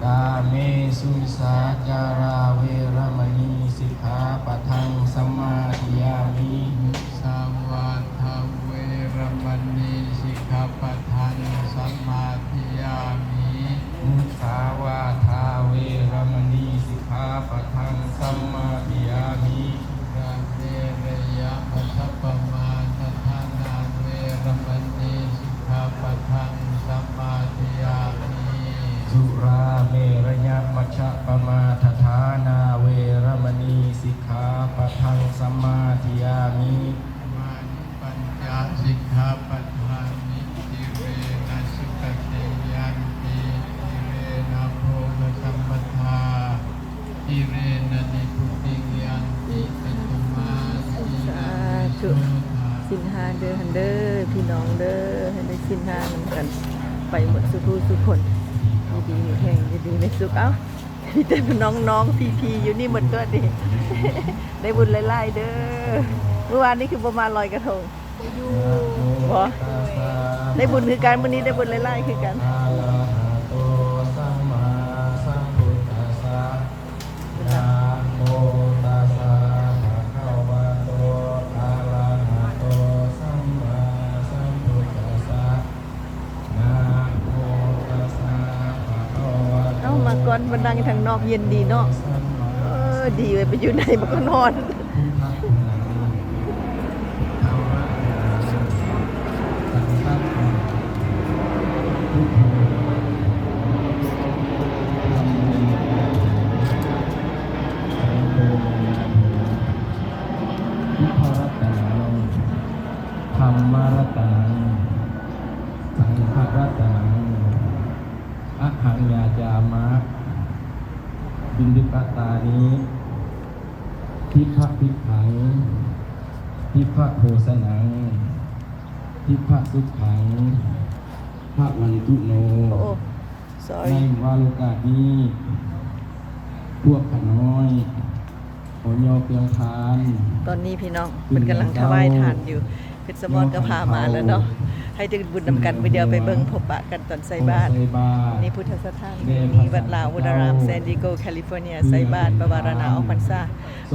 ກາເມສຸມສາຈາລາເວລະມະນີ ສິກຂາປະທັງ ສະມາທິຍາມິ. ມຸສາວາທາເວລະມະນີ ສິກຂາປະທັງ ສະມາທິຍາມິ. ມຸສາວາທາເວລະມະນີ ສິກຂາປະທັງ ສະມາທິຍາມິ. ສຸລາເມລະຍະມັດຊະປະມາທະຖານາເວລະມະນີ ສິກຂາປະທັງ ສະມາທິຍາມິ. ສຸລາເມລະຍະມັດຊະປະມາທະຖານາເວລະມະນີ ສິກຂາປະທັງ ສະມາທິຍາມິ. ມານິປັນຈະ ສິກຂາປະທັງ ນິ ທິເຣນະສຸຂະຕິ ຍັນຕິ ທິເຣນະໂພຄະສັມປະທາ ທິເຣນະນິບພຸຕິ ຍັນຕິຈະຕຸມາ ສາທຸ. ສິນຫ້າເດີຫັ້ນເດີ ພີ່ນ້ອງເດີ ໃຫ້ໄດ້ສິນຫ້ານຳກັນໄປໝົດສູ່ຜູ້ສູ່ຄົນ ຢູ່ດີມີແຮງ ຢູ່ດີມີສຸກ. ເອົ້າ ມີແຕ່ນ້ອງໆ ພີ່ໆ ຢູ່ນີ້ໝົດຕົວນີ້ ໄດ້ບຸນຫຼາຍໆເດີ. ມື້ວານນີ້ຄືບໍ່ມາລອຍກະທົງ? ບໍ່ ໄດ້ບຸນຄືກັນ ມື້ນີ້ໄດ້ບຸນຫຼາຍໆຄືກັນ. ອະລະຫະໂຕ ສຳມາສຳພຸດທັດສະ ນະໂມຕັດສະ ພະຄະວະໂຕ ອະລະຫະໂຕ ສຳມາສຳພຸດທັດສະ ນະໂມຕັດສະ ພະຄະວະໂຕ. ເອົ້າ ມາກ່ອນ ມັນນັ່ງທາງນອກເຢັນດີເນາະ. ເອີ ດີເວີຍ ໄປຢູ່ໃນມັນກໍຮ້ອນ. ພຸດທະຄຸນນັງ ທຳມະຄຸນນັງ ສັງຄະຄຸນນັງ ພຸດໂທ ທຳໂມ ສັງໂຄ ພຸດທະລັດຕະນັງ ທຳມະລັດຕະນັງ ສັງຄະລັດຕະນັງ ອະຫັງຍາຈາມະ ບິນດູປະຕານິ ທິກຂະ ທິກຂັງ ທິກຂະໂພຊະນັງ ທິກຂະສຸຂັງ ພະວັນຕຸໂນ. ໂອ້ ໃນວາໂລກາດນີ້ ພວກຂ້ານ້ອຍຂໍຍໍເຄື່ອງທານ. ຕອນນີ້ພີ່ນ້ອງເພິ່ນກຳລັງຖວາຍທານຢູ່ ເພັດສະມອນກໍພາມາແລ້ວເນາະ ໃຫ້ໄດ້ບຸນນຳກັນ. ມື້ດຽວໄປເບິ່ງພົບປະກັນຕອນໃສ່ບາດ. ນີ້ພຸດທະສະຖານທີ່ມີວັດລາວວະນາລາມ San Diego California ໃສ່ບາດປະວາລະນາອອກພັນສາ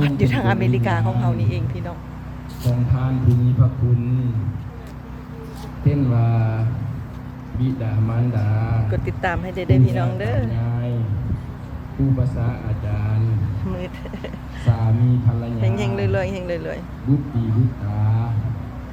ວັດຢູ່ທາງອາເມລິກາຂອງເຮົານີ້ເອງພີ່ນ້ອງ. ຂອງທ່ານຜູ້ມີພະຄຸນ ເຊັ່ນວ່າ ບິດາມານດາ ກົດຕິດຕາມໃຫ້ໄດ້ເດີພີ່ນ້ອງເດີ. ປູ່ຍ່າຕາຍາຍ ຄູບາອາຈານ ມືດ ສາມີພັນລະຍາ ເຮັງໆ ລວຍໆ ເຮັງໆ ລວຍໆ ບຸດຕີບຸດຕາ